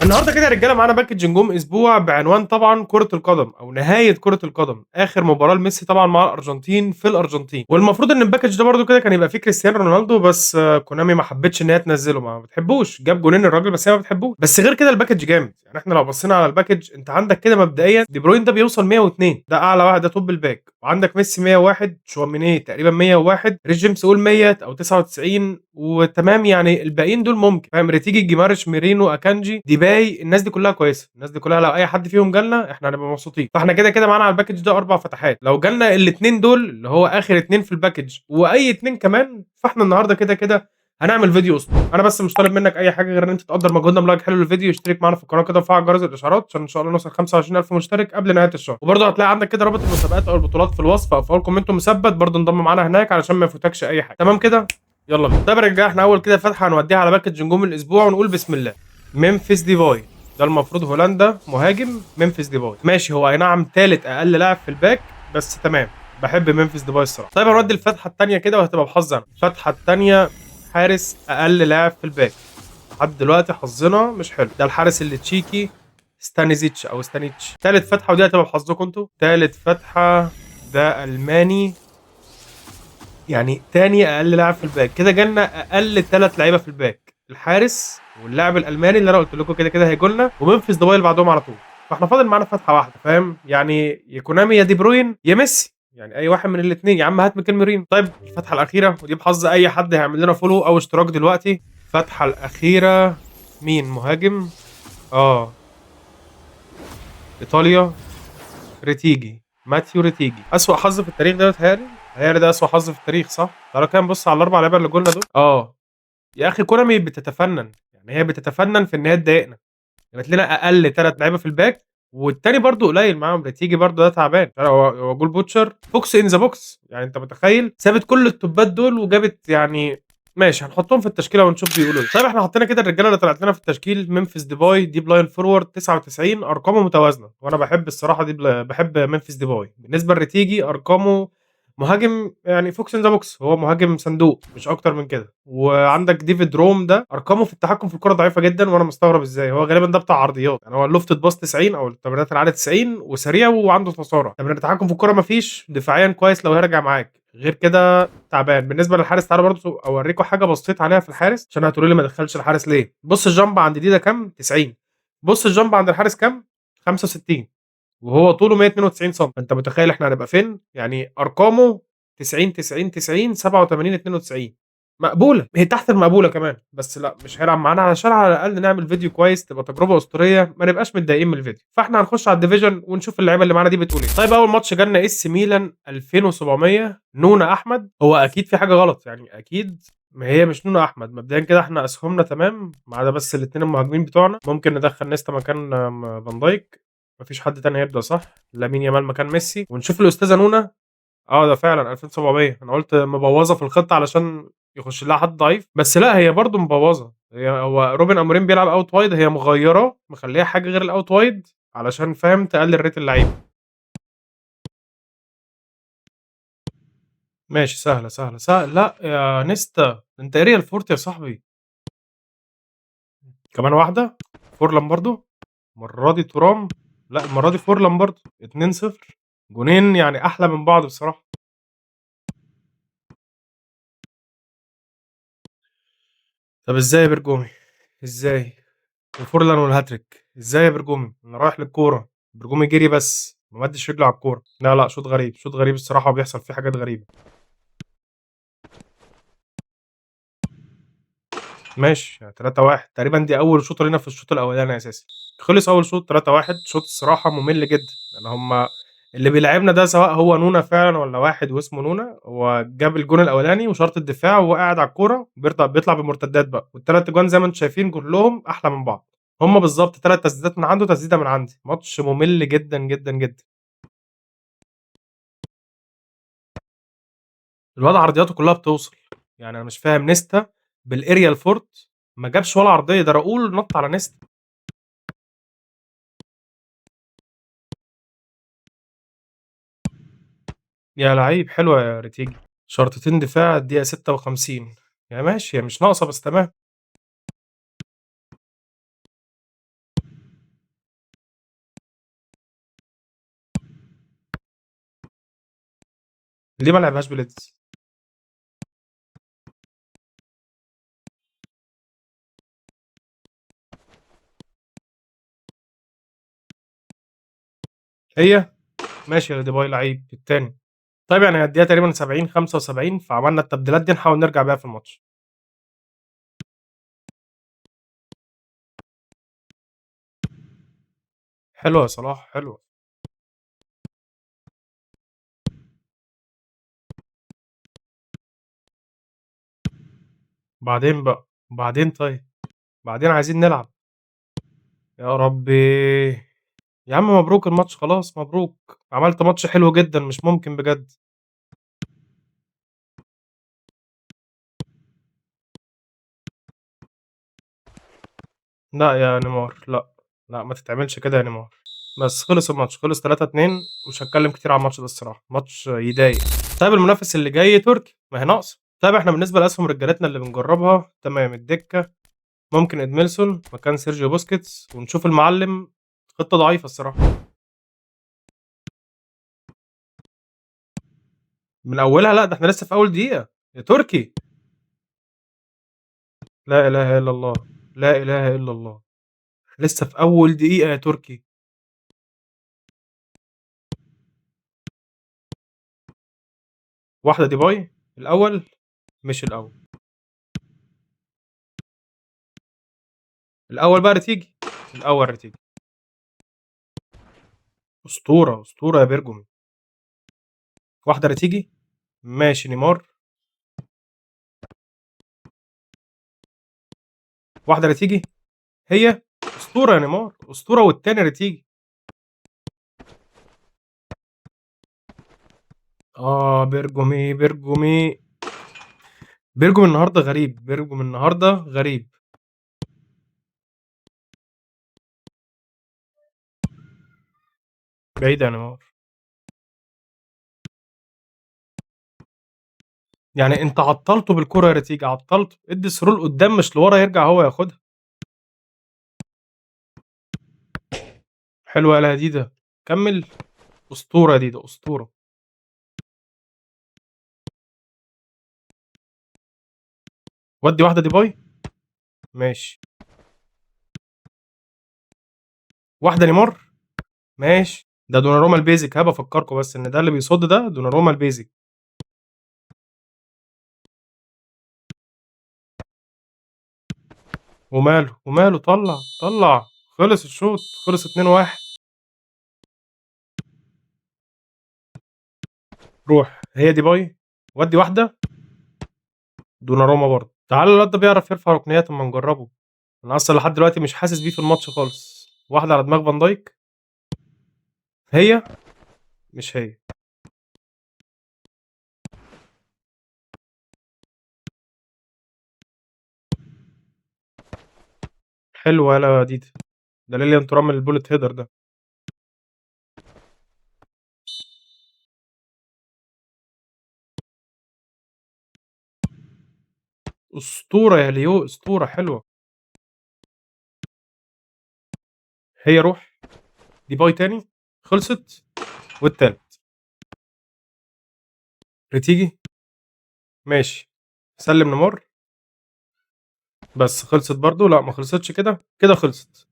النهارده كده يا رجاله معانا package نجوم اسبوع بعنوان طبعا كره القدم او نهاية كره القدم، اخر مباراة لميسي طبعا مع الارجنتين في الارجنتين. والمفروض ان ال package ده برده كده كان يبقى فيه كريستيانو رونالدو، بس كونامي ما حبتش ان هي تنزله، ما بتحبوش، جاب جونين الراجل بس هي ما بتحبوش. بس غير كده ال package جامد، يعني احنا لو بصينا على ال package انت عندك كده مبدئيا دي بروين ده بيوصل 102، ده اعلى واحد، ده top ال pack. وعندك ميسي 101، تشواميني تقريبا 101، ريس جيمس قول 100 او 99 وتمام. يعني الباقيين دول ممكن فاهم، ريتيجي، جيمارش، ميرينو، اكانجي، ديباي، الناس دي كلها كويسة، الناس دي كلها لو اي حد فيهم جالنا احنا هنبقى مبسوطين. فاحنا كده كده معانا على ال package ده 4 فتحات، لو جالنا الاثنين دول اللي هو اخر 2 في ال package واي 2 كمان، فاحنا النهارده كده كده هنعمل فيديو اسطوري. انا بس مش طالب منك اي حاجة غير ان انت تقدر مجهودنا ب like حلو للفيديو، اشترك معانا في القناة كده وفعل جرس الاشعارات عشان ان شاء الله نوصل 25000 مشترك قبل نهاية الشهر. وبرضه هتلاقي عندك كده رابط المسابقات او البطولات في الوصف او في اول comment مثبت، برضه انضم معانا هناك علشان ما يفوتكش اي حاجة. تمام كده، يلا بينا. طيب يا رجاله، احنا اول كده فتحه هنوديها على package نجوم الاسبوع ونقول بسم الله. ممفيس ديباي ده المفروض هولندا، مهاجم ممفيس ديباي، ماشي، هو اي نعم ثالث اقل لاعب في ال pack بس تمام، بحب ممفيس ديباي الصراحة. طيب هنودي الفتحة الثانية كده وهتبقى بحظ انا. الفتحة الثانية حارس اقل لاعب في ال pack، لحد دلوقتي حظنا مش حلو، ده الحارس اللي تشيكي ستانيزيتش او ستانيتش. ثالث فتحه ودي هتبقى بحظكم انتوا. ثالث فتحه ده الماني، يعني تاني اقل لاعب في ال pack. كده جالنا اقل 3 لعيبة في ال pack، الحارس واللاعب الالماني اللي انا قلت لكم كده كده هيجولنا، وممفيس ديباي اللي بعدهم على طول. فاحنا فاضل معانا فتحه واحدة، فاهم؟ يعني يا كونامي يا دي بروين يا ميسي، يعني اي واحد من الاثنين. يا عم هات ميكيل ميرينو. طيب الفتحة الاخيرة ودي بحظ اي حد هيعمل لنا follow او اشتراك دلوقتي. الفتحة الاخيرة مين؟ مهاجم، ايطاليا، ريتيجي، ماتيو ريتيجي. اسوأ حظ في التاريخ ده بيتهيألي، بيتهيألي ده اسوأ حظ في التاريخ صح؟ تعالوا كده نبص على الاربع لعيبة اللي جولنا دول. يا اخي كونامي بتتفنن، يعني هي بتتفنن في ان هي تضايقنا، جابت لنا اقل 3 لعيبة في ال pack، والتاني برضو قليل معاهم ريتيجي برضو ده تعبان. هو goal poacher fox in the box، يعني انت متخيل سابت كل التوبات دول وجابت، يعني ماشي هنحطهم في التشكيلة ونشوف بيقولوا ايه. طيب احنا حطينا كده الرجالة اللي طلعت لنا في التشكيل. ممفيس ديباي deep lying forward 99، ارقامه متوازنة وانا بحب الصراحة دي، بحب ممفيس ديباي. بالنسبة لريتيجي ارقامه مهاجم، يعني fox in the box، هو مهاجم صندوق مش اكتر من كده. وعندك ديفيد روم ده ارقامه في التحكم في الكره ضعيفة جدا، وانا مستغرب ازاي هو غالبا ده بتاع عرضيات، يعني هو ال lofted pass 90 او التمريرات العالية 90 وسريع وعنده تسارع. تمرير التحكم في الكره مفيش، دفاعيا كويس لو هيرجع معاك، غير كده تعبان. بالنسبة للحارس تعالوا برضه اوريكم حاجة بصيت عليها في الحارس عشان هتقولوا لي ما دخلش الحارس ليه. بص ال jump عند دي ده كام؟ 90. بص ال jump عند الحارس كام؟ 65، وهو طوله 192 سم. انت متخيل احنا هنبقى فين؟ يعني ارقامه 90 90 90 87 92، مقبولة، هي تحت المقبولة كمان، بس لا مش هيلعب معانا علشان على الاقل نعمل فيديو كويس تبقى تجربه اسطورية، ما نبقاش متضايقين من الفيديو. فاحنا هنخش على ال division ونشوف اللعيبة اللي معانا دي بتقول ايه. طيب اول ماتش جالنا اس ميلان 2700، نونا احمد. هو اكيد في حاجة غلط، يعني اكيد ما هي مش نونا احمد. مبدئيا كده احنا اسهمنا تمام ما عدا بس الاثنين المهاجمين بتوعنا، ممكن ندخل نيستا مكان فان دايك، مفيش حد تاني هيبدا صح، لامين يامال مكان ميسي. ونشوف الاستاذة نونا. ده فعلا 2700، انا قلت مبوظه في الخطة علشان يخش لها حد ضعيف، بس لا هي برضو مبوظه. هي هو روبن امورين بيلعب out wide، هي مغيرة مخليها حاجة غير ال out wide علشان فاهم تقلل rate اللعيبة. ماشي سهلة سهلة سهلة. لا يا نيستا انت aerial 40 يا صاحبي. كمان واحدة فورلان برضو، المرة دي ترام، لا المرة دي فورلان برضو. 2-0، جونين يعني احلى من بعض بصراحة. طب ازاي يا برجومي؟ ازاي؟ وفورلان والهاتريك ازاي يا برجومي؟ انا رايح للكورة، برجومي جري بس ما مدش رجله على الكورة. لا لا شوط غريب، شوط غريب الصراحة، وبيحصل فيه حاجات غريبة. ماشي 3-1 تقريبا، دي اول شوطه لينا في الشوط الاولاني اساسا. خلص اول شوط 3-1، شوط الصراحة ممل جدا، لان هم اللي بيلعبنا ده سواء هو نونا فعلا ولا واحد واسمه نونا، هو جاب الجون الاولاني وشرط الدفاع وهو قاعد على الكورة بيطلع بمرتدات بقى، والثلاث اجوان زي ما انتم شايفين كلهم احلى من بعض، هم بالظبط 3 تسديدات من عنده تسديده من عندي. ماتش ممل جدا جدا جدا. الواد عرضياته كلها بتوصل، يعني انا مش فاهم نيستا بال aerial forty ما جابش ولا عرضية، ده راؤول نط على نيستا. يا لعيب حلوة يا ريتيجي. شرطتين دفاع الدقيقة 56، يا ماشي هي مش ناقصه بس تمام. ليه ما لعبهاش بليدز؟ هي ماشي يا ديباي لعيب التاني. طيب يعني هديها تقريبا 70 75، فعملنا التبديلات دي نحاول نرجع بيها في الماتش. حلوة يا صلاح، حلوة. بعدين بقى، بعدين طيب، بعدين عايزين نلعب. يا ربي يا عم مبروك الماتش، خلاص مبروك، عملت ماتش حلو جدا مش ممكن بجد. لا يا نيمار، لا لا ما تتعملش كده يا نيمار. بس خلص الماتش، خلص 3-2. مش هتكلم كتير على الماتش ده الصراحة، ماتش يضايق. طيب المنافس اللي جاي تركي، ما هي ناقصه. طيب احنا بالنسبة لاسهم رجالتنا اللي بنجربها تمام، الدكة ممكن ادميلسون مكان سيرجيو بوسكيتس، ونشوف المعلم. خطه ضعيفة الصراحة من اولها. لا ده احنا لسه في اول دقيقة يا تركي. لا اله الا الله، لا اله الا الله، لسه في اول دقيقة يا تركي. واحدة ديباي الاول، مش الاول، الاول بقى رتيجي، الاول رتيجي. اسطورة اسطورة يا بيرجومي. واحدة رتيجي، ماشي نيمار. واحدة رتيجي، هي اسطورة يا نيمار، اسطورة. والتاني رتيجي. بيرجومي بيرجومي بيرجومي النهارده غريب، بيرجومي النهارده غريب. بعيد يا نيمار. يعني انت عطلته بالكرة يا رتيجي، عطلته. ادي السرول قدام مش لورا، يرجع هو ياخدها. حلوة يا ديدا، كمل. اسطورة يا ديدا، اسطورة. ودي واحدة ديباي، ماشي. واحدة نيمار، ماشي. ده دوناروما ال basic، ها بفكركم بس ان ده اللي بيصد، ده دوناروما ال basic. وماله وماله، طلع طلع. خلص الشوط، خلص 2-1. روح، هي ديباي. ودي واحدة دوناروما برضه. تعالى الواد ده بيعرف يرفع ركنيات، اما نجربه. انا اصلا لحد دلوقتي مش حاسس بيه في الماتش خالص. واحدة على دماغ فان دايك، هي مش هي. حلوة يا ديدا، ده ليليان ترام ال bullet header ده. اسطورة يا ليو، اسطورة. حلوة. هي روح ديباي تاني، خلصت. والتالت رتيجي، ماشي. سلم نيمار، بس خلصت برضو. لا ما خلصتش كده، كده خلصت.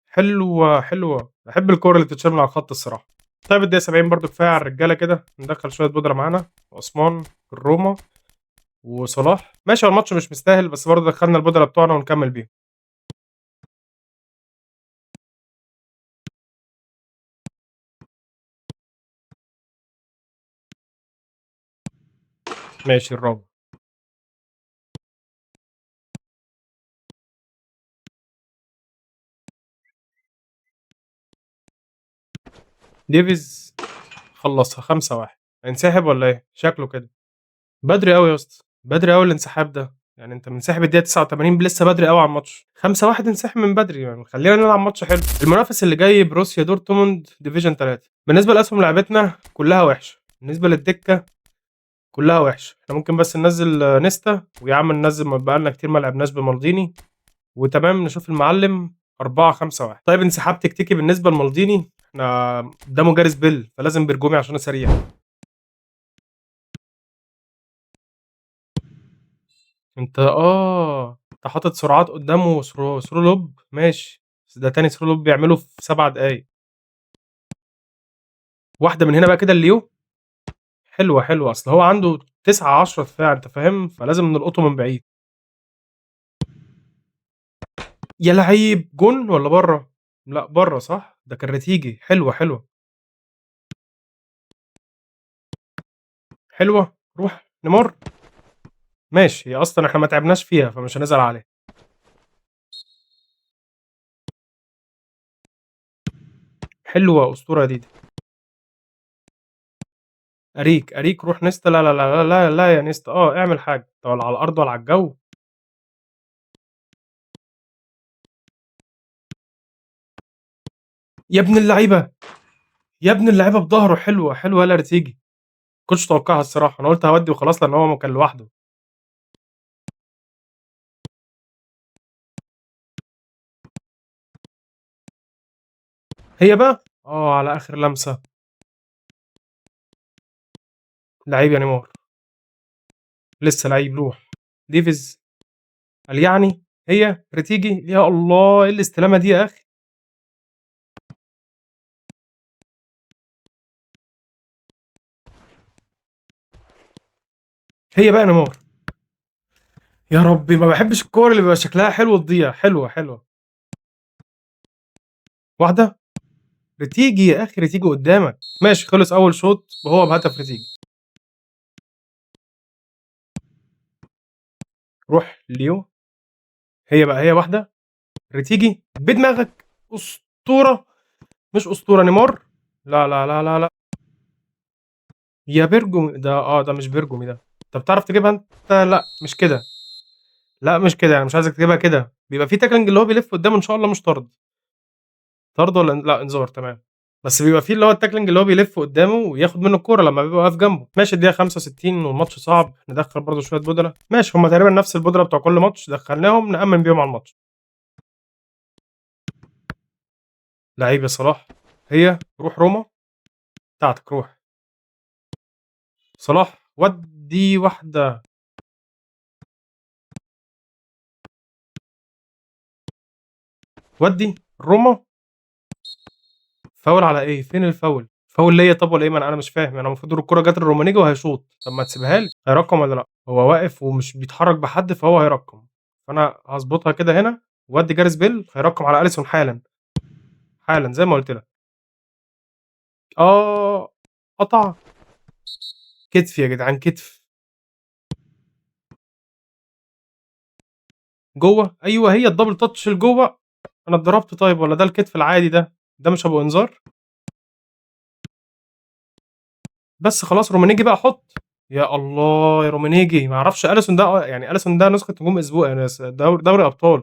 حلوة حلوة، بحب الكورة اللي بتتشال من على الخط الصراحة. طيب الدقيقة 70 برضو كفاية على الرجالة كده. ندخل شوية بودرة معانا، عثمان الروما وصلاح. ماشي، هو الماتش مش مستاهل، بس برضه دخلنا البودرة بتوعنا ونكمل بيهم. ماشي الرابع. ديفيز خلصها 5-1. هينسحب ولا ايه؟ شكله كده بدري قوي يا اسطى، بدري قوي الانسحاب ده. يعني انت منسحب الدقيقة 89، لسه بدري قوي على الماتش. 5-1 انسحب من بدري، يعني خلينا نلعب ماتش حلو. المنافس اللي جاي بروسيا دورتموند division 3. بالنسبة لاسهم لعبتنا كلها وحشة، بالنسبة للدكه كلها وحشة. احنا ممكن بس ننزل نيستا، ويا عم ننزل، ما بقالنا كتير ما لعبناش بمالديني. وتمام، نشوف المعلم 4-5-1. طيب انسحاب تكتيكي بالنسبة لمالديني، احنا قدامه جاريس بيل فلازم بيرجومي عشان سريع. أنت أنت حاطط سرعات قدامه through lob ماشي، بس ده تاني through lob بيعمله في 7 دقايق. واحدة من هنا بقى كده لليو. حلوة، حلوة، أصل هو عنده 9، 10 دفاع أنت فاهم، فلازم نلقطه من بعيد. يا لعيب جون والّا برّه؟ لأ برّه صح؟ ده كان ريتيجي، حلوة، حلوة. حلوة، روح نيمار. ماشي، هي أصلًا إحنا ما تعبناش فيها فمش هنزعل عليها. حلوة، أسطورة يا ديدا. أريك، أريك روح نيستا، لا، لا، لا، لا، لا يا نيستا، اعمل حاجة، أنت ولا على الأرض ولا على الجو. يا ابن اللعيبة، يا ابن اللعيبة بضهره، حلوة، حلوة يالا ريتيجي. ما كنتش أتوقعها الصراحة، أنا قُلت هاودّي وخلاص لأن هو كان لوحده. هي بقى على آخر لمسة. لعيب يا نيمار. لسه لعيب، روح. ديفيز. قال يعني هي ريتيجي، يا الله إيه الاستلامة دي يا أخي. هي بقى نيمار. يا ربي ما باحبش الكور اللي بيبقى شكلها حلو تضيع، حلوة، حلوة. واحدة. ريتيجي يا أخي، ريتيجي قدامك. ماشي، خلص أول شوط وهو بهدف ريتيجي. روح ليو. هي بقى، هي واحدة. ريتيجي بدماغك، أسطورة. مش أسطورة نيمار. لا، لا، لا، لا، لا. يا بيرجومي ده، ده مش بيرجومي ده. طب تعرف تجيبها أنت؟ لأ، مش كده. لأ، مش كده، أنا مش عايزك تجيبها كده. بيبقى في tackling اللي هو بيلف قدامه إن شاء الله مش طرد. طرد والّا لأ، إنذار تمام. بس بيبقى في اللي هو الtackling اللي هو بيلف قدامه وياخد منه الكورة لما بيبقى واقف جنبه. ماشي، الدقيقة 65 والماتش صعب، ندخل برضه شوية بدلة. ماشي، هم تقريبًا نفس البدلة بتوع كل ماتش، دخلناهم نأمن بيهم على الماتش. لعيب يا صلاح. هي روح روما بتاعتك، روح. صلاح ودي واحدة. ودي روما. فاول على إيه؟ فين الفاول؟ فاول ليا طب ولا إيه؟ ما أنا مش فاهم، أنا المفروض الكورة جت لرومانيجا وهيشوط، طب ما تسيبها لي، هيرقم والّا لأ؟ هو واقف ومش بيتحرك بحد فهو هيرقم، فأنا هاضبطها كده هنا وأدي جاريث بيل هيرقم على أليسون حالًا، حالًا زي ما قُلت لك. قطع. كتف يا جدعان، كتف. جوّه، أيوه هي الدبل تاتش لجوّه. أنا اتضربت طيب والّا ده الكتف العادي ده؟ ده مش أبو إنذار؟ بس خلاص رومانيجي بقى حُط. يا الله يا رومانيجي، ما أعرفش أليسون ده، يعني أليسون ده نسخة نجوم أسبوع، يعني دوري أبطال،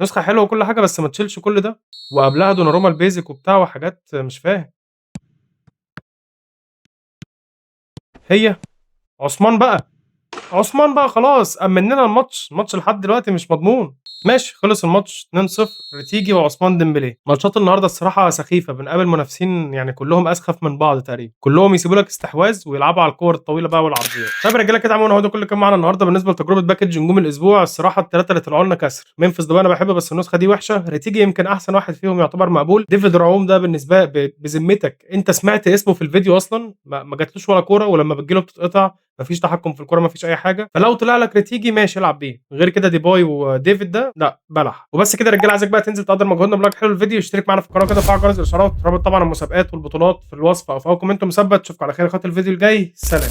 نسخة حلوة وكل حاجة بس ما تشيلش كل ده، وقبلها دوناروما البيزك وبتاع وحاجات مش فاهم. هي عثمان بقى، عثمان بقى خلاص أمن لنا الماتش، الماتش لحد دلوقتي مش مضمون. ماشي، خلص الماتش 2-0 ريتيجي وعثمان ديمبلي. ماتشات النهارده الصراحة سخيفة، بنقابل منافسين يعني كلهم اسخف من بعض تقريبا، كلهم يسيبوا لك استحواذ ويلعبوا على الكور الطويلة بقى والعرضيات. طيب يا رجاله كده عموما هو ده كل اللي كان معانا النهارده بالنسبة لتجربة package نجوم الاسبوع. الصراحة الثلاثة اللي طلعوا لنا كسر. ممفيس ده انا بحبه بس النسخة دي وحشة، ريتيجي يمكن احسن واحد فيهم يعتبر مقبول. ديفيد راوم ده بالنسبة بذمتك انت سمعت اسمه في الفيديو اصلا؟ ما جاتلوش ولا كورة، ولما بتجيله بتتقطع، مفيش تحكم في الكورة، مفيش اي حاجة. فلو طلع لك ريتيجي ماشي العب بيه، غير كده ديباي وديفيد ده لا بلح. وبس كده يا رجاله، عايزك بقى تنزل تقدر مجهودنا ب like حلو الفيديو، اشترك معانا في القناة كده، وفعل جرس الاشعارات، رابط طبعا المسابقات والبطولات في الوصف او في اول comment مثبت. اشوفكم على خير يا اخوات الفيديو الجاي، سلام.